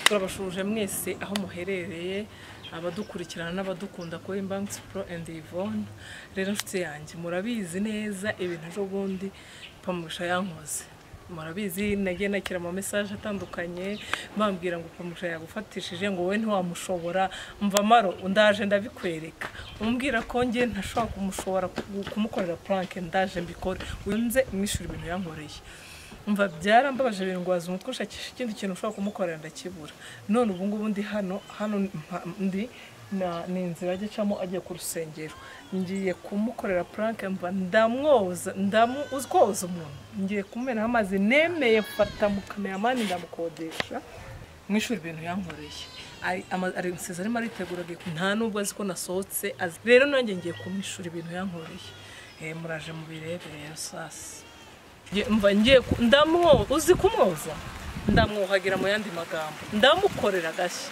Turabashuje mwese aho muherereye, abadukurikirana n'abadukunda kuri Banks Pro and Yvonne. Rero nshuti yanjye, murabizi neza ibintu ejo bundi Pamusha yankoze. Murabizi nagiye nakira ama message atandukanye bambwira ngo Pamusha yagufatishije, ngo wowe ntiwamushobora. Mva maro ndaje ndabikwereka, umbwira ko nge ntashobora kumushobora kumukorera prank, ndaje mbikore unze mwishura ibintu yankoreye. Mva byarambabaje bindwaza umutwe, ushakisha ikindi kintu ushobora kumukorera ndakibura. None ubu ngubu ndi hano ndi ni inzira ajya acamo agiye ku rusengero, ngiye kumukorera prank. Mva ndamwoza, koza umuntu, ngiye kumenaho amazi, nemeye mfata mu kameramani ndamukodesha mwishura ibintu yankoreye. Ari nsize arimo aritegura, nta nubwo azi ko nasohotse. Rero nanjye ngiye kumwishura ibintu yankoreye. Muraje mubirebe rero sasa. Mva ngiye uzi kumwoza, ndamwuhagira mu yandi magambo, ndamukorera agashya.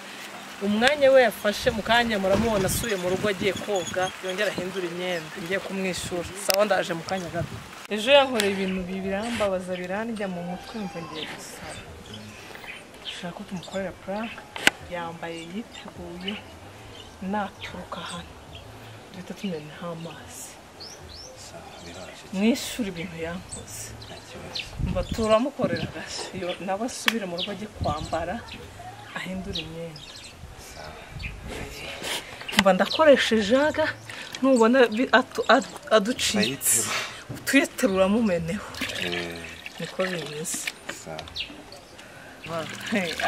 Umwanya we yafashe mu kanya muramubona asuye mu rugo agiye koga, yongera ahindura imyenda, ngiye kumwishura. Sawa, ndaje mu kanya gato. Ejo yankoreye ibintu birambabaza birandya mu mutwe, mva ngiye gusara. Shaka ko tumukorera prank, yambaye yiteguye, naturuka hano duhita tumenaho amazi, mwishura ibintu yankoze. Mba turamukorera agashya, nawe asubire mu rugo ajye kwambara ahindura imyenda. Mba ndakoresha ijaga, nubona aducitse tuyeterura mumeneho, niko bimeze.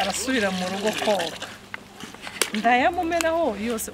Arasubira mu rugo koga, ndayamumenaho yose.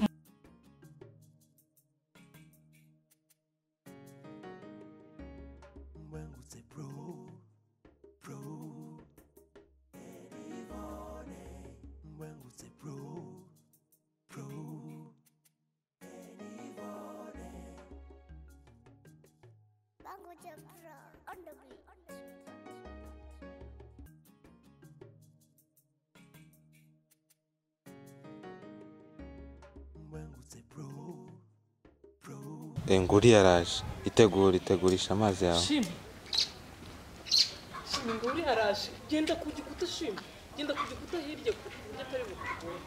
Nguri yaraje, itegura itegurisha amazi yawe. Shimi nguri yaraje, genda ku gikuta. Shimi genda ku gikuta hirya ku buryo atari bukubone.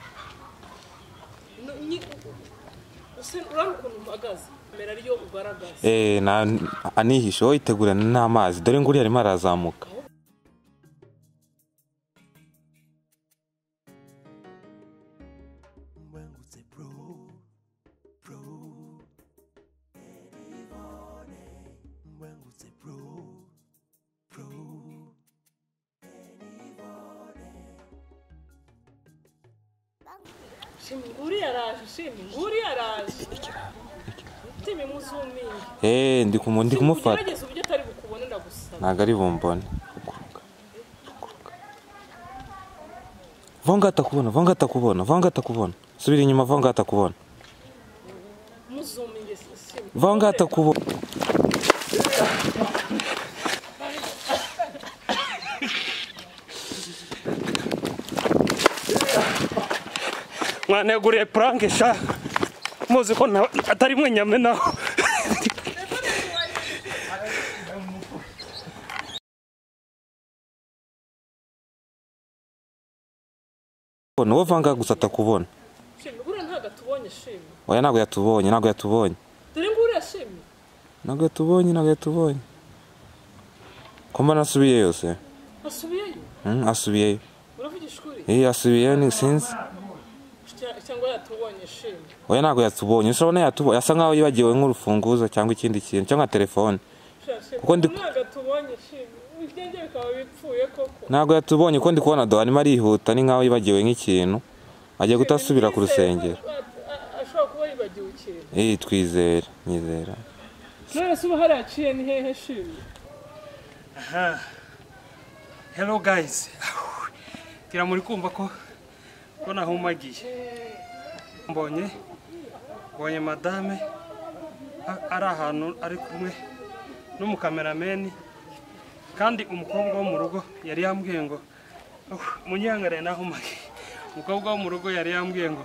Urabona ukuntu mpagaze, kamera ariyo ugaragaza. Anihishe wowe, itegurana n'amazi. Dore nguri arimo arazamuka. Shimi nguri yaraje, shimi nguri yaraje. Shimi muzuminge. Ndi kumufata. Gerageza uburyo atari bukubone, ndagusaba. Ntago ari bumbone. Vonga atakubona, vonga atakubona, vonga atakubona. Subira inyuma, vonga atakubona. Muzuminge shimi. Vonga atakubona. Mwaneguriye prank sha, muzi ko atari mwe nyamenaho. Wowe vanga gusa atakubona. Shimi buriya ntago atubonye. Shimi oya, ntago yatubonye, ntago yatubonye. Dore nguriya shimi, ntago yatubonye, ntago yatubonye. Ko mbona asubiyeyo se? Asubiyeyo? Asubiyeyo. Uravugisha ukuri? Asubiyeyo, ni sinzi. Cyangwa yatubonye shimi? Oya, ntago yatubonye. Ushobora yatubonye, asa nkaho yibagiwe nk'urufunguzo cyangwa ikindi kintu cyangwa telefone. Kuko ndi ntago atubonye shimi, ibyanjye bikaba bipfuye koko. Ntago yatubonye kuko ndi kubona do arimo arihuta, ni nkaho yibagiwe nk'ikintu, agiye gutasubira ku rusengero. Ashobora kuba yibagiwe ikintu. Twizere, nyizera. None se uba haraciye ni hehe shimi? Hello guys. Tira muri kumva ko nahumagiye. Mbonye madame ari ahantu ari kumwe n'umukamerameni, kandi umukobwa wo mu rugo yari yambwiye ngo munyangare nahumagiye. Umukobwa wo mu rugo yari yambwiye ngo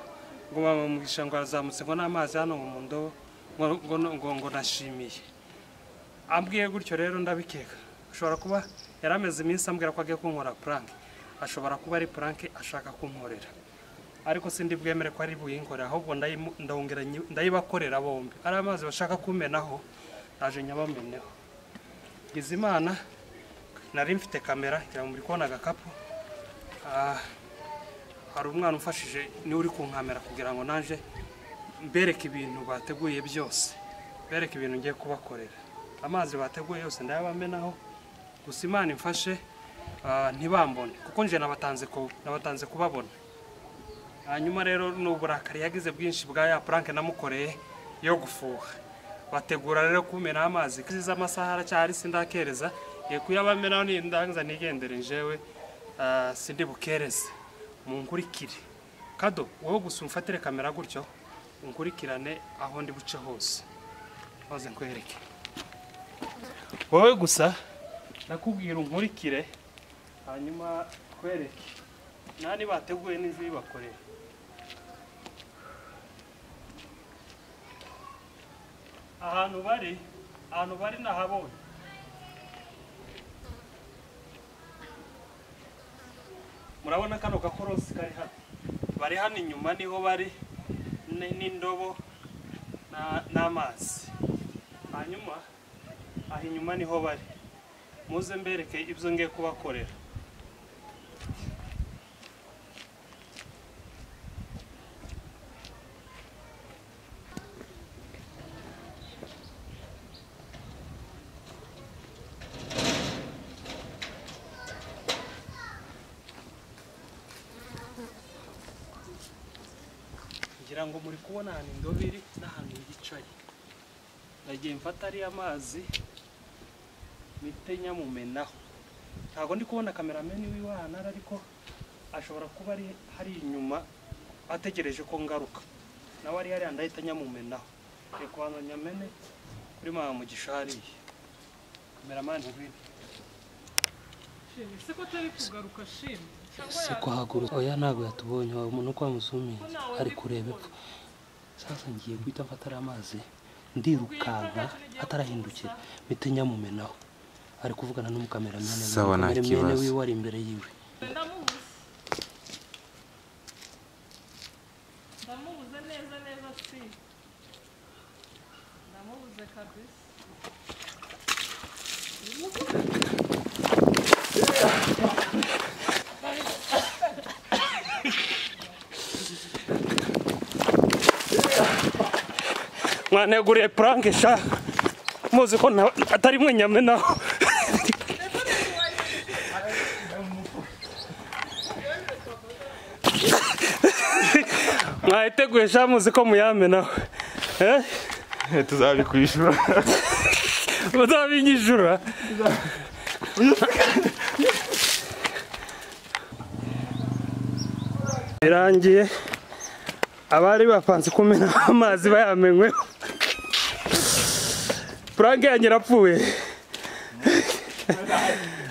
mama Mugisha ngo arazamutse ngo n'amazi hano mu ndobo, ngo nashimiye. Ambwiye gutyo rero ndabikeka. Ashobora kuba yarameze iminsi ambwira ko agiye kunkora prank. Ashobora kuba ari prank ashaka kunkorera, ariko sindi bwemere ko ari buyinkorera, ahubwo ndongera ndayibakorera bombi. Ari amazi bashaka kumenaho naje nyabameneho. Gizimana nari mfite kamera ngira muri kubona agakapu. Hari umwana umfashije ni uri kunkamera kugira ngo naje mbereke ibintu bateguye byose, bereke ibintu ngiye kubakorera. Amazi bateguye yose ndayabamenaho, gusa Imana imfashe ntibambone kuko nje nabatanze kubabona. Hanyuma rero n'uburakari yagize bwinshi bwa ya prank namukoreye yo gufuha, bategura rero kumena amazi kiziza amasaha aracyari sindakereza ye kuyabamenaho nindangiza nigendere njewe sindi bukereze. Munkurikire kado wowe gusa umfatire kamera gutyo unkurikirane aho ndi buce hose maze nkwereke. Wowe gusa nakubwira unkurikire hanyuma twereke nani bateguye n'inzu bakorera. Ahantu bari nahabonye. Murabona kano gakorosi kari hano, bari hano inyuma niho bari n'indobo n'amazi. Hanyuma aho inyuma niho bari, muze mbereke ibyo ngiye kubakorera. Ngira ngo muri kubona ahantu indobo iri n'ahantu yicaye. Nagiye mfata ari amazi mite nyamumenaho. Ntabwo ndi kubona cameraman wiwe ahantu ari, ariko ashobora kuba ari hari inyuma ategereje ko ngaruka. Nawe ari hariya ndahita nyamumenaho. Reka kubanza nyamene kuri mama Mugisha hariya. Cameraman ngwino. Shimwe, se ko atari kugaruka Shimwe? Se kuhaguruka oya ntabwo yatubonye, umuntu uko wamusumiye ari kureba epfo. Sasa ngiye guhita mfata ari amazi ndirukanka atarahindukira mpite nyamumenaho. Ari kuvugana n'umukameramene, Sawa, nta kibazo. wiwe ari imbere yiwe. Ndamubuze neza neza si. Ndamubuze kabisa. Mwaneguriye prank sha, muzi ko atari mwe nyamenaho. Mwayiteguye sha, muzi ko muyamenaho. Tuzabikwishura. Muzabinyishura. Birangiye abari bapanze kumena amazi bayamenyweho. Prank yanjye irapfuye.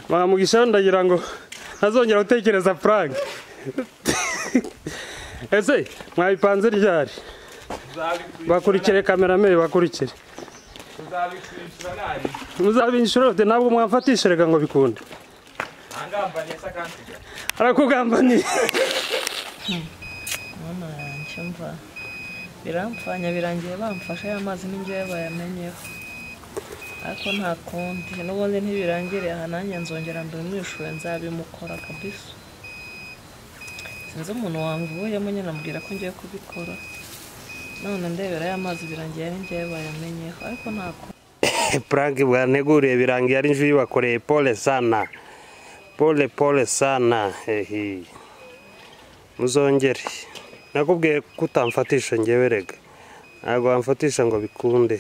Mama Mugisha ndagira ngo ntazongera gutekereza prank. Ese mwabipanze ryari? Bakurikire cameraman, bakurikire. Muzabinyishura ute? Ntabwo mwamfatisha reka ngo bikunde. Arakugambaniye. Mama yanjye mva biramfanya birangiye bamfashe amazi n'ingiye bayamenyeho, ariko nta kundi n'ubundi ntibirangiriye aha, nanjye nzongera mbimwishure nzabimukora kabisa. Sinzi umuntu wamvuyemo nyine ambwira ko ngiye kubikora, none ndebera ya mazi birangiye ari ngiye bayamenyeho, ariko nta kundi. Prank bwaneguriye birangiye ari nje bakoreye. Pole sana, pole pole sana. Ehe, muzongere. Nakubwiye kutamfatisha ngewe rega, ntabwo wamfatisha ngo bikunde.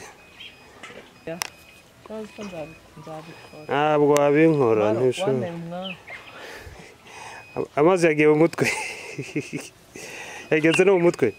Ntabwo wabinkora ntishobora. Amazi yagiye mu mutwe. Yageze no mu mutwe.